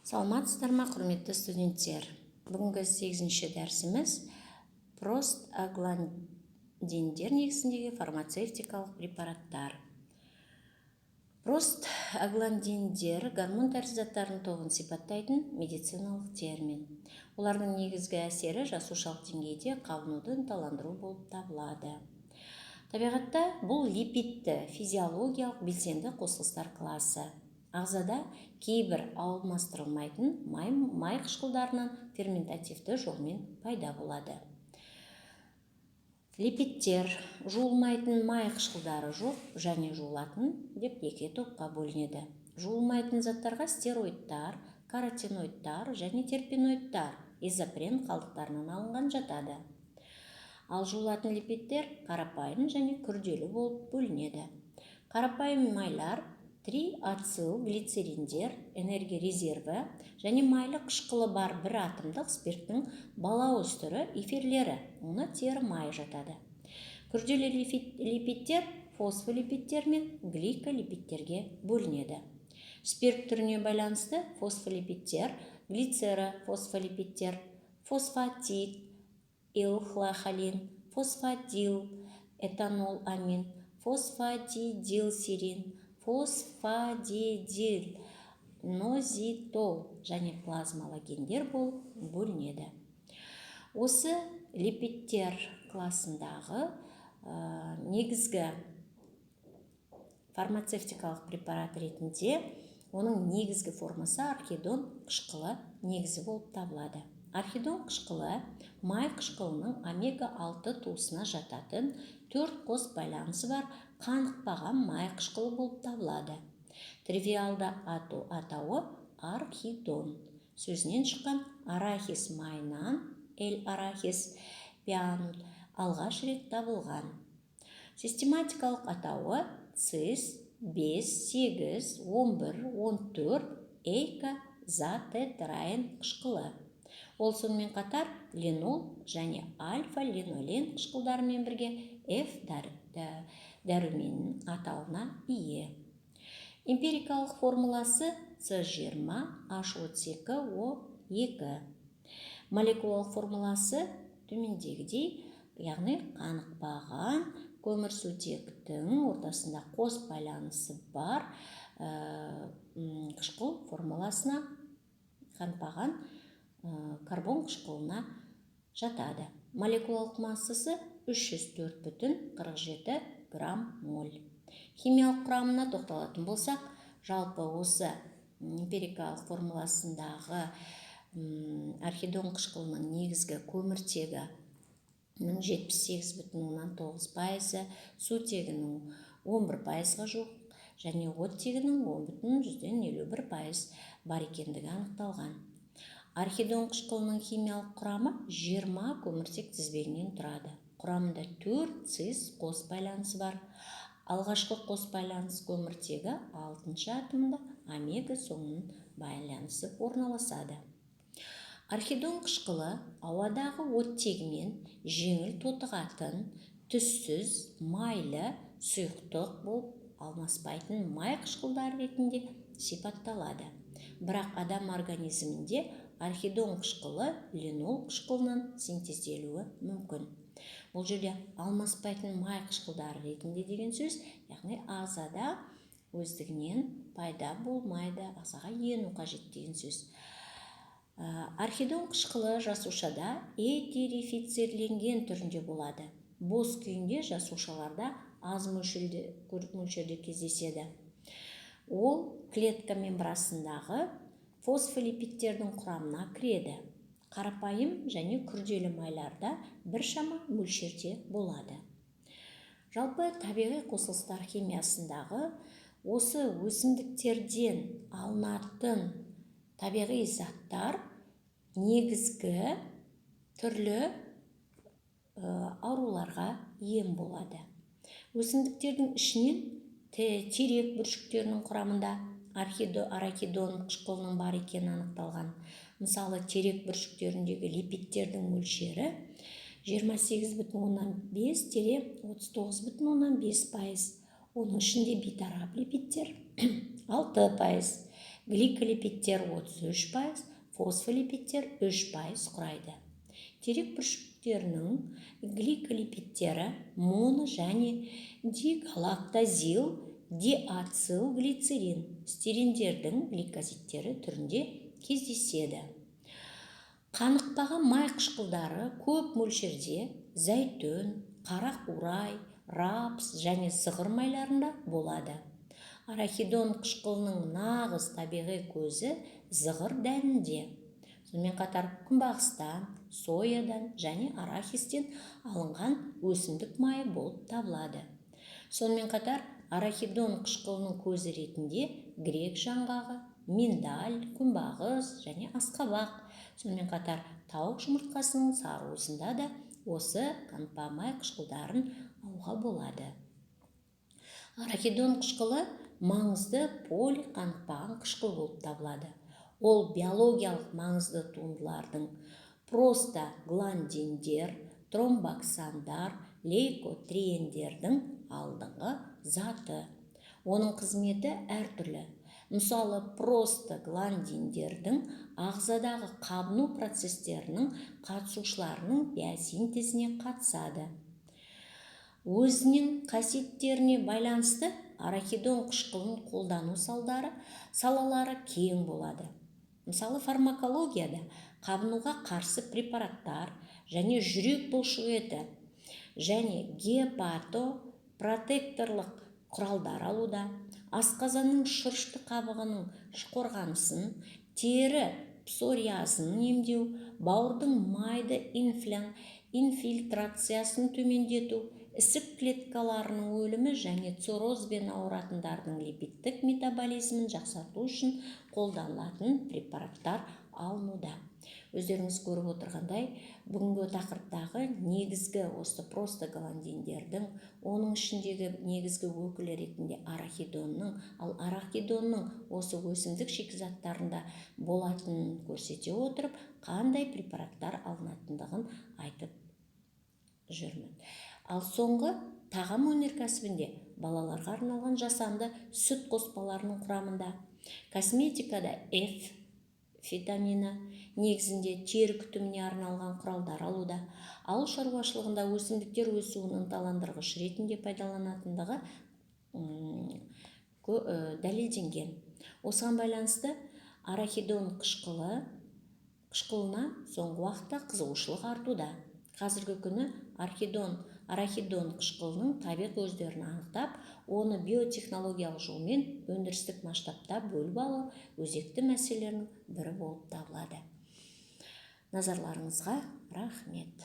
Саламатсыздар ма, құрметті студенттер! Бүгінгі сегізінші дәрісіміз: простагландиндер негізіндегі фармацевтикалық препараттар. Простагландиндер – гормон тәрізді заттардың тобын сипаттайтын медициналық термин. Олардың негізгі әсері жасушалық деңгейде қабынуды ынталандыру болып табылады. Табиғатта бұл липидті физиологиялық белсенді қосылыстар класы. Ағзада кейбір алмастырылмайтын май қышқылдарынан ферментативті жолмен пайда болады. Липидтер жуылмайтын май қышқылдары жоқ және жуылатын деп екі топқа бөлінеді. Жуылмайтын заттарға стероидтар, каротиноидтар және терпеноидтар, изопрен қалдықтарынан алынған, жатады. Ал жуылатын липидтер қарапайым және күрделі болып бөлінеді. Қарапайым майлар триацилглицериндер, энергия резерві және майлы қышқылы бар бір атомдық спирттің балауыз түрі, эфирлері, оны тері майы жатады. Күрделі липидтер фосфолипидтер мен гликолипидтерге бөлінеді. Спирт түріне байланысты фосфолипидтер глицерофосфолипидтер, фосфатидилхолин, фосфатидилэтаноламин, фосфатидилсерин, фосфатидилинозитол және плазмалогендер болып бөлінеді. Осы липидтер класындағы негізгі фармацевтикалық препарат ретінде оның негізгі формасы архидон қышқылы негізі болып табылады. Архидон қышқылы – май қышқылының омега 6 туысына жататын, төрт қос байланысы бар қанықпаған май қышқылы болып табылады. Тривиалды атауы архидон сөзінен шыққан. Арахис майынан, L. arachis pyramidale, алғаш рет табылған. Систематикалық атауы цис 5 8 11 14 эйкозатетраен қышқылы. Ол сонымен қатар линол және альфа-линолен қышқылдарымен бірге F дәруменінің атауына ие. Эмпирикалық формуласы C20H32O2. Молекулалық формуласы төмендегідей, яғни қанықпаған көмірсутектің ортасында қос байланысы бар қышқыл формуласына, қанықпаған карбон қышқылына жатады. Молекулалық массасы 304,47 грамм моль. Химиялық құрамына тоқталатын болсақ, жалпы осы эмпирикалық формуласындағы архидон қышқылының негізгі көміртегінің 78,9%-ы, сутегінің 11%-ға жуық және оттегінің 10,51% бар екендігі анықталған. Архидон қышқылының химиялық құрамы 20 көміртек тізбегінен тұрады. Құрамында төрт цис қос байланысы бар. Алғашқы қос байланыс көміртегі алтыншы атомында омега соңының байланысып орналасады. Архидон қышқылы ауадағы оттегімен жеңіл тотығатын, түссіз майлы сұйықтық болып, алмаспайтын май қышқылдары ретінде сипатталады. Бірақ адам организмінде архидон қышқылы линол қышқылынан синтезделуі мүмкін. Бұл жерде алмаспайтын май қышқылдары ретінде деген сөз, яғни ағзада өздігінен пайда болмайды, ағзаға ену қажет деген сөз. Архидон қышқылы жасушада этерифицирленген түрінде болады. Бос күйінде жасушаларда аз мөлшерде кездеседі. Ол клетка мембранасындағы фосфолипидтердің құрамына кіреді. Қарапайым және күрделі майларда біршама мөлшерде болады. Жалпы, табиғи қосылыстар химиясындағы осы өсімдіктерден алынатын табиғи заттар негізгі түрлі ауруларға ем болады. Өсімдіктердің ішінен терек бүршіктерінің құрамында арахидон қышқылының бар екені анықталған. Мысалы, терек бүршіктеріндегі липидтердің мөлшері 28,5-39,5%, оның ішінде бейтарап липидтер 6%, Гликолипидтер 33%, фосфолипидтер 3% құрайды. Терек бүршіктерінің гликолипидтері моно және дигалактозил диацилглицерин стериндердің гликозидтері түрінде кездеседі. Қанықпаған май қышқылдары көп мөлшерде зәйтүн, қара қурай, рапс және зығыр майларында болады. Арахидон қышқылының нағыз табиғи көзі зығыр дәнінде. Сонымен қатар күнбағыстан, соядан және арахистен алынған өсімдік майы болып табылады. Сонымен қатар арахидон қышқылының көзі ретінде грек жаңғағы, миндаль, күнбағыс және асқабақ, сонымен қатар тауық жұмыртқасының сарыуызында да осы қанықпа май қышқылдарын алуға болады. Арахидон қышқылы маңызды полиқанықпаған қышқыл болып табылады. Ол биологиялық маңызды туындылардың простагландиндер, тромбоксандар, лейкотриендердің алдыңғы заты. Оның қызметі әртүрлі. Мысалы, простагландиндердің ағзадағы қабыну процестерінің қатысушыларының биосинтезіне қатысады. Өзінің қасиеттеріне байланысты арахидон қышқылын қолдану салалары кең болады. Мысалы, фармакологияда қабынуға қарсы препараттар және жүрек бұлшық еті және гепатопротекторлық құралдар алуда, асқазанның шырышты қабығының қорғанысын, тері псориазын емдеу, бауырдың майды инфильтрациясын төмендету, ісік клеткаларының өлімі және циррозбен ауыратындардың липидтік метаболизмін жақсарту үшін қолданылатын препараттар алынуда. Өздеріңіз көріп отырғандай, бүгінгі тақырыптағы негізгі осы простагландиндердің, оның ішіндегі негізгі өкілі ретінде арахидонның, ал арахидонның осы өсімдік шикізаттарында болатынын көрсете отырып, қандай препараттар алынатындығын айтып жүрмін. Ал соңғы тағам өнеркәсібінде балаларға арналған жасанды сүт қоспаларының құрамында, косметикада F витамині негізінде тері күтіміне арналған құралдар алуда, ауыл шаруашылығында өсімдіктер өсуін ынталандырғыш ретінде пайдаланатындығы дәлелденген. Осыған байланысты арахидон қышқылына соңғы уақытта қызығушылық артуда. Қазіргі күні арахидон қышқылының табиғи көздерін анықтап, оны биотехнологиялық жолмен өндірістік масштабта бөліп алу өзекті мәселелерінің бірі болып табылады. Назарларыңызға рахмет.